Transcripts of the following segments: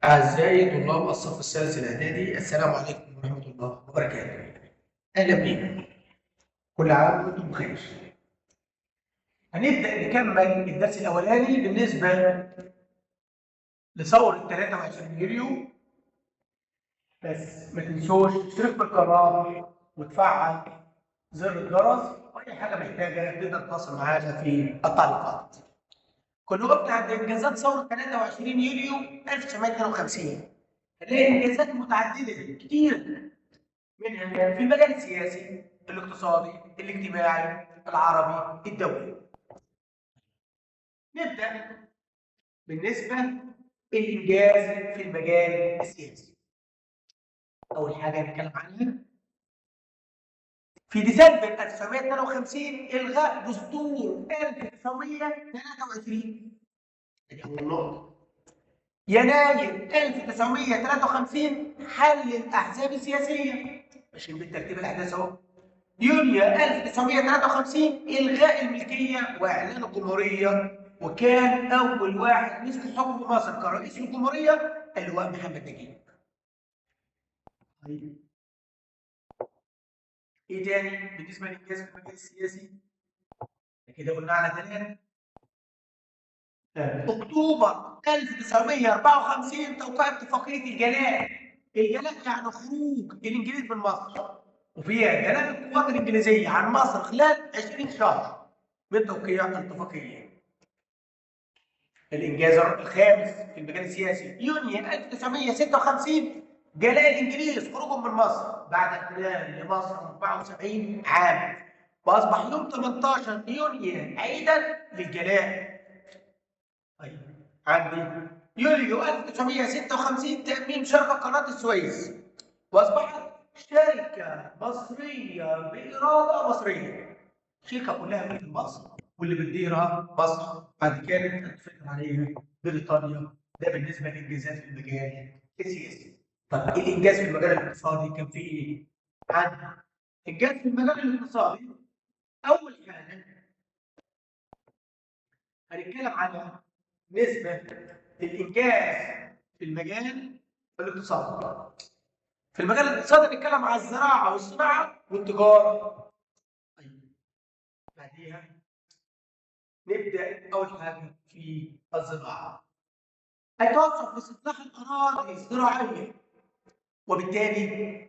أعزائي طلاب الصف الثالث الإعدادي، السلام عليكم ورحمة الله وبركاته. أهلا بيكم، كل عام وأنتم بخير. هنبدأ نكمل الدرس الأولاني بالنسبة لثورة 23 يوليو، بس ما تنسوش تشترك بالقناة وتفعل زر الجرس، وأي حاجة محتاجة تقدر تتواصل معانا في التعليقات. كنا وقفنا عند إنجازات ثورة 23 يوليو 1952. هنلاقي إنجازات متعددة كتير، منها في المجال السياسي، الاقتصادي، الاجتماعي، العربي، الدولي. نبدأ بالنسبة للإنجاز في المجال السياسي. أول حاجة هنتكلم عنها في ديسمبر 1952 إلغاء دستور 1923. ادي أول نقطة. يناير 1953 حل الأحزاب السياسية، ماشيين بالترتيب الأحداث أهو. يونيو 1953 إلغاء الملكية وإعلان الجمهورية، وكان أول واحد مسك حكم مصر كرئيس الجمهورية اللواء محمد نجيب. طيب ايه تاني بالنسبة للانجاز في المجال السياسي؟ كده قلنا على ثلاثة. اكتوبر 1954 توقيع اتفاقية الجلاء. الجلاء يعني خروج الانجليز من مصر، وفيها جلاء القوات الانجليزية عن مصر خلال 20 شهر من توقيع الاتفاقية. الانجاز الخامس في المجال السياسي يونيو 1956 جلاء الانجليز خروجهم من مصر بعد احتلال لمصر 74 عام، واصبح يوم 18 يونيو عيدا للجلاء. طيب عندي يوليو 1956 تأميم شركة قناة السويس، واصبحت شركة مصرية بإرادة مصرية، شركة كلها من مصر واللي بتديرها مصر، بعد كده اتفقت عليها بريطانيا. ده بالنسبة للإنجازات في المجال السياسي. طب ايه الانجاز في المجال الاقتصادي؟ كان فيه ايه؟ عندي انجاز في المجال الاقتصادي. اول حاجة هنتكلم على نسبه الانجاز في المجال الاقتصادي. في المجال الاقتصادي هنتكلم على الزراعة والصناعة والتجارة. طيب بعديها نبدا اول حاجة في الزراعة. التوسع في استصلاح الاراضي الزراعية، وبالتالي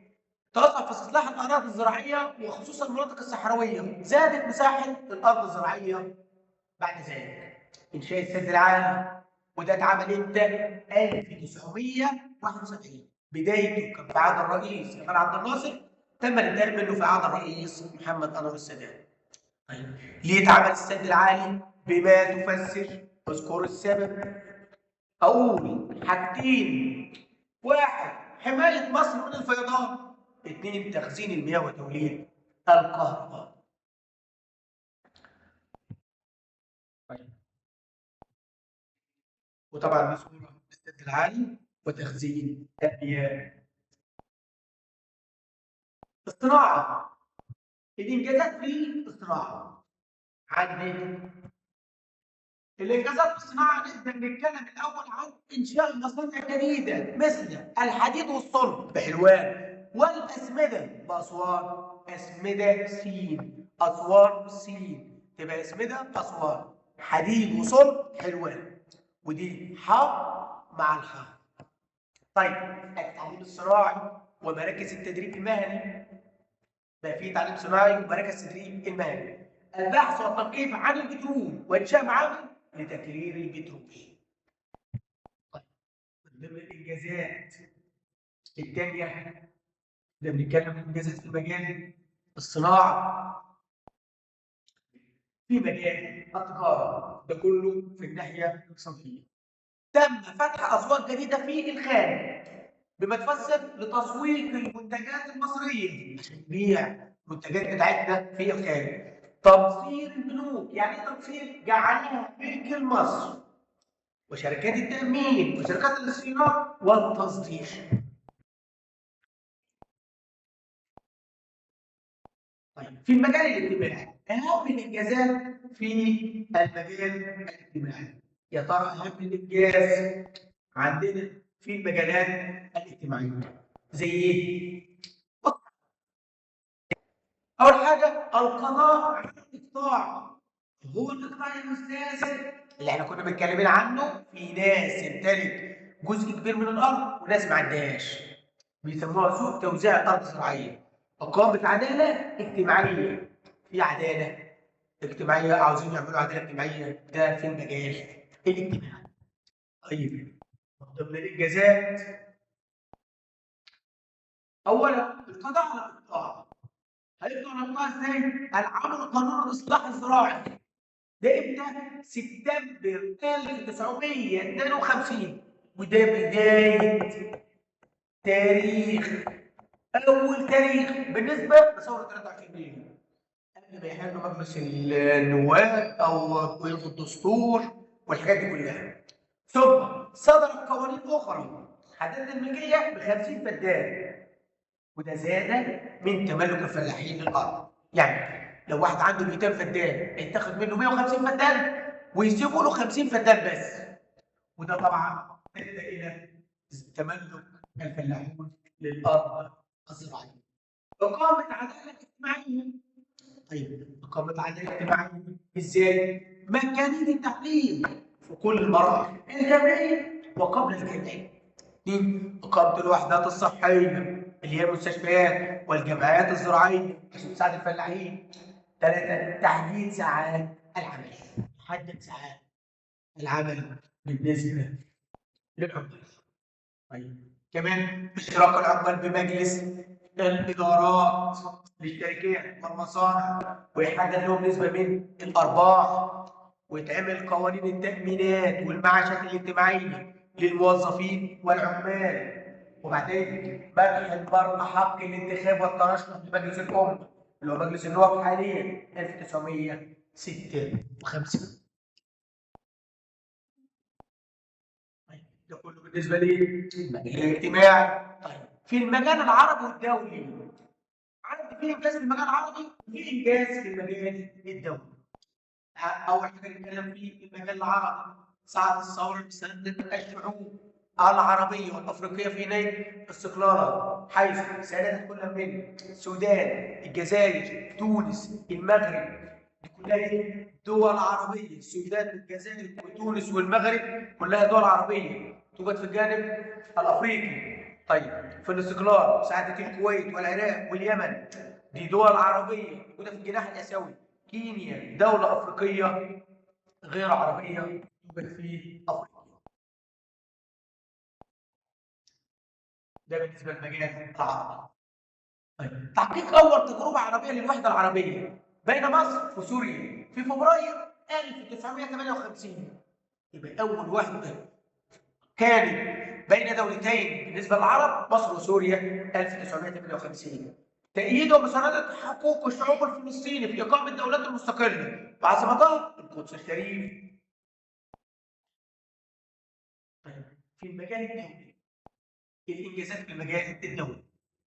توسع في استصلاح الاراضي الزراعية وخصوصا المناطق الصحراوية، زادت مساحة الارض الزراعية بعد ذلك. انشاء السد العالي، وده اتعمل امتى؟ 1971. بدايته كان في عهد الرئيس جمال عبد الناصر، تم الانتهاء منه في عهد الرئيس محمد انور السادات. طيب ليه اتعمل السد العالي؟ بما تفسر، اذكر السبب. اقول حاجتين: واحد، حماية مصر من الفيضان؛ اثنين، تخزين المياه وتوليد الكهرباء. طيب وطبعا دي صورة للسد العالي وتخزين المياه. الصناعة، الإنجازات في الصناعة. عندي الإنجازات في الصناعة، نبدأ نتكلم الأول عن إنشاء مصانع جديدة مثل الحديد والصلب بحلوان، والأسمدة بأسوان، أسمدة سين، أسوان سين، تبقى أسمدة أسوان، حديد وصلب حلوان، ودي ح مع الح. طيب التعليم الصناعي ومراكز التدريب المهني، بقى في تعليم صناعي ومراكز التدريب المهني. البحث والتنقيب عن البترول وإنشاء معامل لتكرير البترول. طيب من ضمن الانجازات الثانية، ده بنتكلم عن انجازات في مجال الصناعة، في مجال التجارة، ده كله في الناحية الاقتصادية. تم فتح اسواق جديدة في الخارج بما تفسر لتسويق المنتجات المصرية عشان نبيع المنتجات بتاعتنا في الخارج. تمصير البنوك، يعني ايه تمصير؟ جعلها ملك لمصر، وشركات التأمين وشركات الاستثمار والتصدير. طيب في المجال الاجتماعي، اهم الانجازات في المجال الاجتماعي، يا ترى اهم الانجاز عندنا في في المجالات الاجتماعية. زي ايه؟ اول حاجة القضاء على الاقطاع. هو الاقطاع يا استاذ اللي احنا كنا متكلمين عنه، في ناس تمتلك جزء كبير من الارض وناس ما عندهاش، بيسموها سوء توزيع الارض الزراعية. اقامه عدالة اجتماعية، في عدالة اجتماعية، عاوزين يعملوا عدالة اجتماعية، ده في المجال الاجتماعي. طيب من ضمن الانجازات اولا القضاء على الاقطاع. هيقضوا على الاقطاع ازاي؟ العمل قانون الاصلاح الزراعي. ده امتى؟ سبتمبر 1952، وده بداية تاريخ، اول تاريخ بالنسبة لثوره 23 يوليو، قبل ما يحلوا مجلس النواب او يلغوا الدستور والحاجات دي كلها. ثم صدرت قوانين اخرى حددت الملكية ب 50 فدان، وده زاد من تملك الفلاحين للارض. يعني لو واحد عنده 200 فدان يتاخد منه 150 فدان ويسيبوا له 50 فدان بس، وده طبعا ادى الى تملك الفلاحون للارض الزراعية. اقامه عدالة اجتماعية. طيب اقامه عدالة اجتماعية ازاي؟ مجانية التعليم في كل المراحل الجامعية وقبل الجامعية. اثنين، اقامه الوحدات الصحية اللي هي المستشفيات والجمعيات الزراعية عشان تساعد الفلاحين. ثلاثة، تحديد ساعات العمل، تحدد ساعات العمل بالنسبة للعمال. طيب كمان اشتراك العمال بمجلس الادارات للشركات والمصانع، ويحدد لهم نسبه من الارباح، ويتعمل قوانين التامينات والمعاشات الاجتماعية للموظفين والعمال. وبعدين منح المرأة حق الانتخاب والترشح لمجلس الأمة اللي هو مجلس النواب حاليا 1956. طيب ده كله بالنسبة للمجال الاجتماعي. طيب في المجال العربي والدولي، عندي في إنجاز في المجال العربي وفي إنجاز في المجال الدولي. أول حاجة نتكلم فيه المجال العربي، ساعة الثورة بسندة الشعوب العربية والأفريقية في نيل استقلالها، حيث ساندت كل من السودان، الجزائر، تونس، المغرب. دي كلها ايه؟ دول عربية. السودان والجزائر وتونس والمغرب كلها دول عربية توجد في الجانب الأفريقي. طيب في الاستقلال ساعدت الكويت والعراق واليمن، دي دول عربية موجودة في الجناح الآسيوي. كينيا دولة أفريقية غير عربية توجد في أفريقيا. ده بالنسبة للمجال العربي. طيب تحقيق اول تجربه عربية للوحدة العربية بين مصر وسوريا في فبراير 1958. يبقى اول وحده كانت بين دولتين بالنسبة للعرب مصر وسوريا 1958. تأييد ومساندة حقوق الشعوب الفلسطيني في إقامة دولته المستقلة وعاصمتها القدس الشريف. طيب في المجال الدولي، الانجازات في المجال الدولي،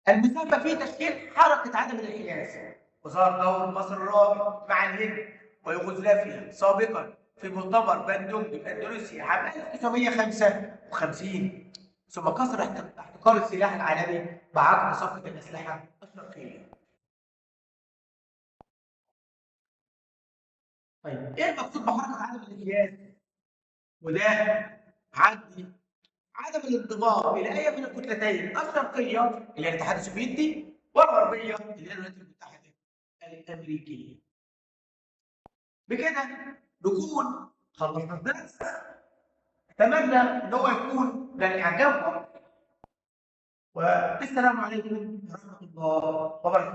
المساهمة في تشكيل حركة عدم الانحياز، وظهر دور مصر الرائد مع الهند ويوغوسلافيا سابقا في مؤتمر باندونج في اندونيسيا عام 1955، ثم كسر احتكار السلاح العالمي بعقد صفقة الاسلحة الشرقية. طيب ايه المقصود بحركة عدم الانحياز؟ وده عندي عدم الانضمام الى اي من الكتلتين الشرقية اللي هي الاتحاد السوفيتي والغربية اللي هي الولايات المتحدة الامريكية. بكده نكون خلصنا الدرس. اتمنى ان هو يكون نال اعجابكم، والسلام عليكم ورحمة الله وبركاته.